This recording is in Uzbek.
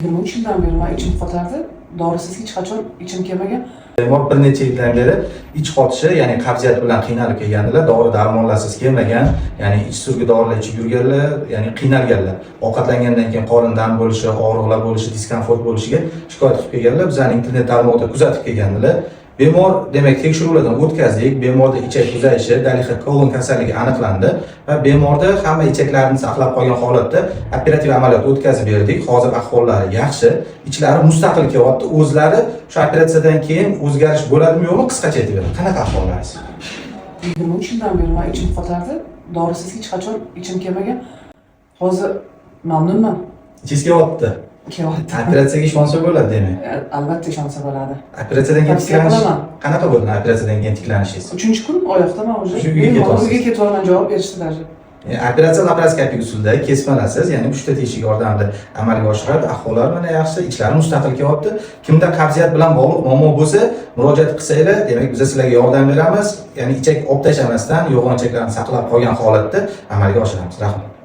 23 yildan beri man ichim qotardi. Dorisiz hech qachon ichim kelmagan. Bemor bir necha yildan beri ich qotishi, ya'ni qabziyat bilan qiynalib kelgandilar, dori darmonlarsiz kelmagan, ya'ni ich surgi dorilar ichib yurganlar, ya'ni qiynalganlar. Ovqatlangandan keyin qorin dam bo'lishi, og'riqlar bo'lishi, diskomfort bo'lishiga shikoyat qilib kelganlar. Bizani internet tarmog'ida kuzatib kelgandilar. Bemor, demak, tekshiruvlardan o'tkazdik. Bemorda ichak uzayishi, dolixa-kolon kasalligi aniqlandi va bemorda hamma ichaklarini saqlab qolgan holatda operativ amaliyot o'tkazib berdik. Hozir ahvollari yaxshi, ichlari mustaqil kelyapti. O'zlari shu operatsiyadan keyin o'zgarish bo'ladimi, yo'qmi, qisqacha aytib bering. Qanaqa ahvollaringiz? 23 yildan beri man ichim qotardi. Dorisiz hech qachon ichim kelmagan. Hozir mamnunman. Ichingiz kelyapti. Kelyapti. Operatsiyaga ishonsa bo'ladi, demak. Albatta ishonsa bo'ladi. Operatsiyadan keyin Tavsiya tiklanish qilaman. Qanaqa bo'ldi operatsiyadan keyin tiklanishingiz? Uchinchi kun oyoqdaman уже. Shu uyga ketyapsiz? Uyga ketyapman, javob berishdi даже. Operatsiya laparoskopik usulda, kesmalasiz, ya'ni uchta teshik yordamida amalga oshiriladi. Ahvollari mana yaxshi, ichlari mustaqil kelyapti. Kimda qabziyat bilan bog'liq muammo bo'lsa, murojaat qilsanglar, demak, biz sizlarga yordam beramiz. Ya'ni ichak olib tashlamasdan, yo'g'on ichaklarni saqlab qolgan holatda amalga oshiramiz. Rahmat.